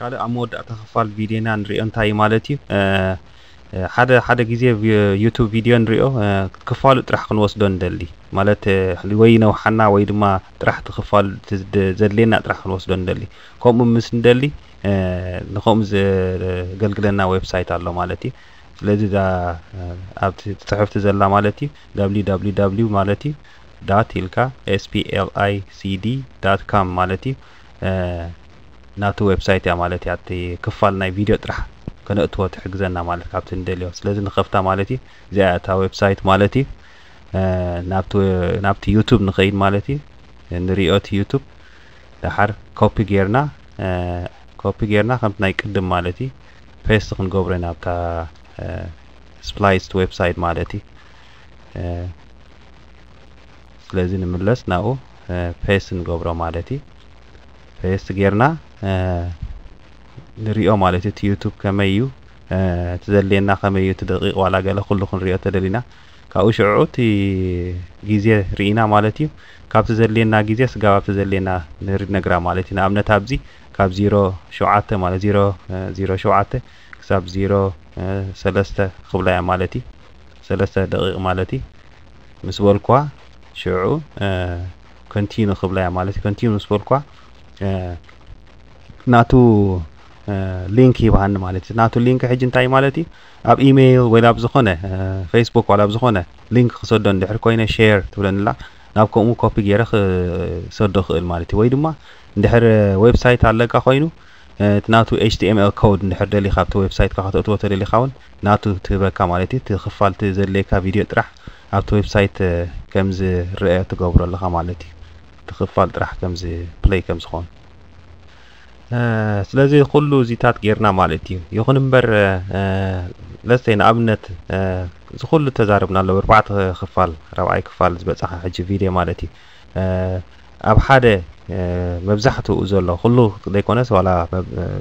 ካልእ ኣብ መወዳእታ ክፋል ቪድዮና ንሪኦ እንታይ እዩ ማለት እዩ። ሓደ ሓደ ግዜ ዩቱብ ቪድዮ ንሪኦ ክፋሉ ጥራሕ ክንወስዶ ንደሊ ማለት ወይ ነውሓና ወይ ድማ ጥራሕ ትክፋል ዘድልየና ጥራሕ ክንወስዶ ንደሊ። ከምኡ ምስ ንደሊ ንከምኡ ዘገልግለና ዌብሳይት ኣሎ ማለት እዩ። ስለዚ እዛ ኣብቲ ትፅሕፍቲ ዘላ ማለት እዩ www ማለት እዩ dot ኢልካ spliced dot com ማለት እዩ። ናቱ ዌብሳይት እያ ማለት እያ። እቲ ክፋል ናይ ቪድዮ ጥራሕ ከነእትዎ ትሕግዘና ማለት ካብቲ ንደልዮ። ስለዚ ንኸፍታ ማለት እዩ። እዚኣ እታ ዌብሳይት ማለት እዩ። ናብቲ ናብቲ ዩቱብ ንኸይድ ማለት እዩ። ንሪኦ እቲ ዩቱብ ደሓር ኮፒ ጌርና ኮፒ ጌርና ከምቲ ናይ ቅድም ማለት እዩ ፔስት ክንገብሮ ኢና ኣብታ ስፕላይስድ ዌብሳይት ማለት እዩ። ስለዚ ንምለስ ናብኡ ፔስት ንገብሮ ማለት እዩ። ፔስት ጌርና ንሪኦ ማለት እዩ። እቲ ዩቱብ ከመይ እዩ እቲ ዘድልየና ከመይ እዩ እቲ ደቂቕ ዋላ ገለ ኩሉ ክንሪኦ ተደሊና ካብኡ ሽዑ እቲ ግዜ ርኢና ማለት እዩ። ካብቲ ዘድልየና ግዜ ስጋብ ኣብቲ ዘድልየና ንነግራ ማለት እዩ። ንኣብነት ኣብዚ ካብ ዜሮ ሸውዓተ ማለት ዜሮ ዜሮ ሸውዓተ ክሳብ ዜሮ ሰለስተ ክብላ እያ ማለት እዩ። ሰለስተ ደቂቕ ማለት እዩ። ምስ በልኳ ሽዑ ኮንቲኑ ክብላ እያ ማለት እዩ። ኮንቲኑ ምስ በልኳ ናቱ ሊንክ ይብሃኒ ማለት እዩ። ናቱ ሊንክ ሕጂ እንታይ ማለት እዩ? ኣብ ኢሜይል ወይ ኣብ ዝኾነ ፌስቡክ ዋላ ኣብ ዝኾነ ሊንክ ክሰዶ እንድሕር ኮይነ ሼር ትብለንላ ናብ ከምኡ ኮፒ ገይረ ክሰዶ ክእል ማለት እዩ። ወይ ድማ እንድሕር ዌብሳይት ኣለካ ኮይኑ እቲ ናቱ ኤች ቲ ኤም ኤል ኮድ እንድሕር ደሊኻ ኣብቲ ዌብሳይትካ ከተእትዎ ተደሊኻ እውን ናቱ ትህበካ ማለት እዩ። እቲ ክፋል እቲ ዘድልየካ ቪድዮ ጥራሕ ኣብቲ ዌብሳይት ከም ዝረአ ትገብሮ ኣለኻ ማለት እዩ። እቲ ክፋል ጥራሕ ከም ፕለይ ከም ዝኾን ስለዚ ኩሉ እዚታት ጌርና ማለት እዩ። ይኹን እምበር ለስተይ ንኣብነት እዚ ኩሉ ተዛረብና ኣሎ ብኣርባዕተ ክፋል ራብዓይ ክፋል ዝበፃኻ ሕጂ ቪድዮ ማለት እዩ። ኣብ ሓደ መብዛሕትኡ ዘሎ ኩሉ ዘይኮነስ ዋላ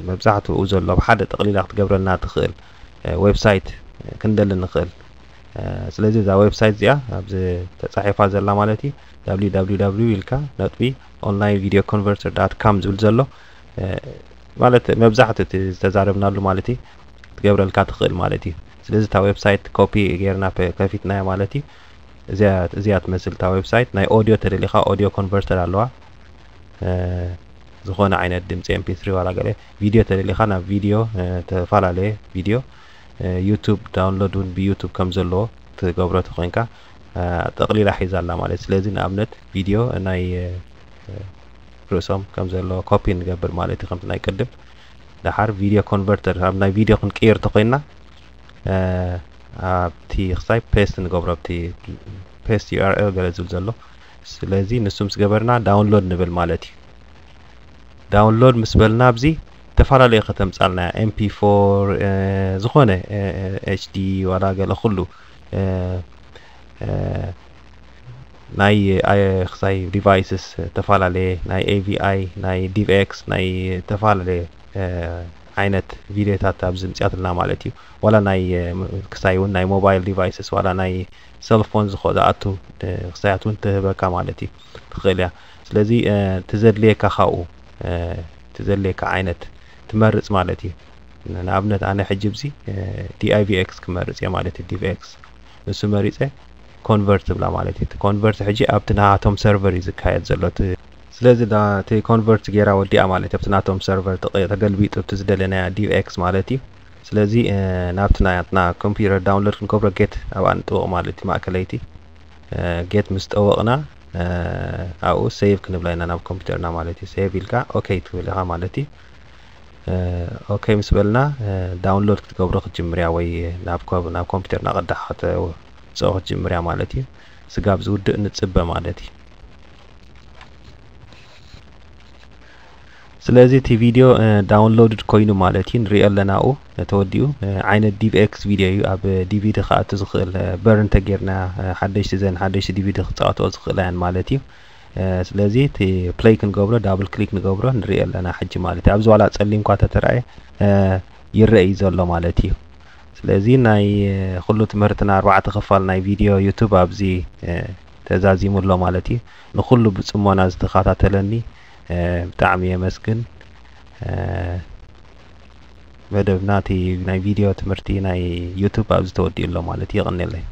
መብዛሕትኡ ዘሎ ኣብ ሓደ ጠቕሊላ ክትገብረልና ትኽእል ዌብሳይት ክንደሊ ንኽእል። ስለዚ እዛ ዌብሳይት እዚኣ ኣብዚ ተፃሒፋ ዘላ ማለት እዩ www ኢልካ ነጥቢ online video converter dot com ዝብል ዘሎ ማለት መብዛሕትኡ እቲ ዝተዛረብናሉ ማለት እዩ ክትገብረልካ ትኽእል ማለት እዩ። ስለዚ እታ ዌብሳይት ኮፒ ጌርና ከፊትናያ ማለት እዩ። እዚኣ ትመስል እታ ዌብሳይት ናይ ኦዲዮ ተደሊኻ ኦዲዮ ኮንቨርተር ኣለዋ። ዝኾነ ዓይነት ድምፂ ኤምፒ ዋላ ገለ ቪድዮ ተደሊኻ ናብ ቪድዮ ተፈላለየ ቪድዮ ዩቱብ ዳውንሎድ እውን ብዩቱብ ከም ዘለዎ ትገብሮ ተኮይንካ ጠቕሊላ ሒዛ ኣላ ማለት። ስለዚ ንኣብነት ቪድዮ ናይ ርእሶም ከም ዘሎ ኮፒ ንገብር ማለት እዩ። ከምቲ ናይ ቅድም ደሓር ቪድዮ ኮንቨርተር ኣብ ናይ ቪድዮ ክንቅይር ተኮይንና ኣብቲ ክሳይ ፔስት ንገብሮ ኣብቲ ፔስት ዩ ኣር ኤል ገለ ዝብል ዘሎ። ስለዚ ንሱ ምስ ገበርና ዳውንሎድ ንብል ማለት እዩ። ዳውንሎድ ምስ በልና ኣብዚ ዝተፈላለዩ ከተምፃልና ኤምፒ ፎር ዝኾነ ኤችዲ ዋላ ገለ ኩሉ ናይ ክሳይ ዲቫይስስ ዝተፈላለየ ናይ ኤቪኣይ ናይ ዲቪኤክስ ናይ ዝተፈላለየ ዓይነት ቪድዮታት ኣብዚ ምፅያትልና ማለት እዩ። ዋላ ናይ ክሳይ እውን ናይ ሞባይል ዲቫይስስ ዋላ ናይ ሰልፎን ዝኣቱ ክሳያት እውን ትህበካ ማለት እዩ። ትኽእል እያ። ስለዚ ትዘድልየካ ካብኡ ትዘድልየካ ዓይነት ትመርፅ ማለት እዩ። ንኣብነት ኣነ ሕጂ ብዚ ዲኣይቪኤክስ ክመርፅ እየ ማለት እዩ። ዲቪኤክስ ንሱ መሪፀ ኮንቨርት ትብላ ማለት እዩ። ኮንቨርት ሕጂ ኣብቲ ናቶም ሰርቨር እዩ ዝካየድ ዘሎ። ስለዚ እቲ ኮንቨርት ገይራ ወዲኣ ማለት ኣብቲ ናቶም ሰርቨር ተገልቢጡ እቲ ዝደለናያ ዲቪኤክስ ማለት እዩ። ስለዚ ናብቲ ናትና ኮምፒውተር ዳውንሎድ ክንገብሮ ጌት ኣብኣ ንጥወቕ ማለት እዩ። ማእከለይቲ ጌት ምስ ጠወቕና ኣብኡ ሴቭ ክንብላ ኢና ናብ ኮምፒውተርና ማለት እዩ። ሴቭ ኢልካ ኦኬ ትብል ኢኻ ማለት እዩ። ኦኬ ምስ በልና ዳውንሎድ ክትገብሮ ክትጅምርያ ወይ ናብ ኮምፒውተርና ቅዳሕ ክትፅኦ ክትጅምርያ ማለት እዩ። ስጋብ ዝውድእ ንፅበ ማለት እዩ። ስለዚ እቲ ቪድዮ ዳውንሎድድ ኮይኑ ማለት እዩ። ንሪኦ ኣለና ኣብኡ ተወዲኡ ዓይነት ዲቪኤክስ ቪድዮ እዩ። ኣብ ዲቪዲ ክኣቱ ዝኽእል በርን ተጌርና ሓደሽቲ ዘን ሓደሽቲ ዲቪዲ ክፃወትኦ ዝኽእላ እያን ማለት እዩ። ስለዚ እቲ ፕለይ ክንገብሮ ዳብል ክሊክ ንገብሮ ንሪኦ ኣለና ሕጂ ማለት እዩ። ኣብዚ ዋላ ፀሊም እኳ ተተረኣየ ይረአ እዩ ዘሎ ማለት እዩ። ስለዚ ናይ ኩሉ ትምህርትና ኣርባዕተ ክፋል ናይ ቪድዮ ዩቱብ ኣብዚ ተዛዚሙ ኣሎ ማለት እዩ። ንኩሉ ብፅሞና ዝተኸታተለኒ ብጣዕሚ የመስግን። መደብና እቲ ናይ ቪድዮ ትምህርቲ ናይ ዩቱብ ኣብዚ ተወዲኡ ኣሎ ማለት እዩ። የቐንየለይ።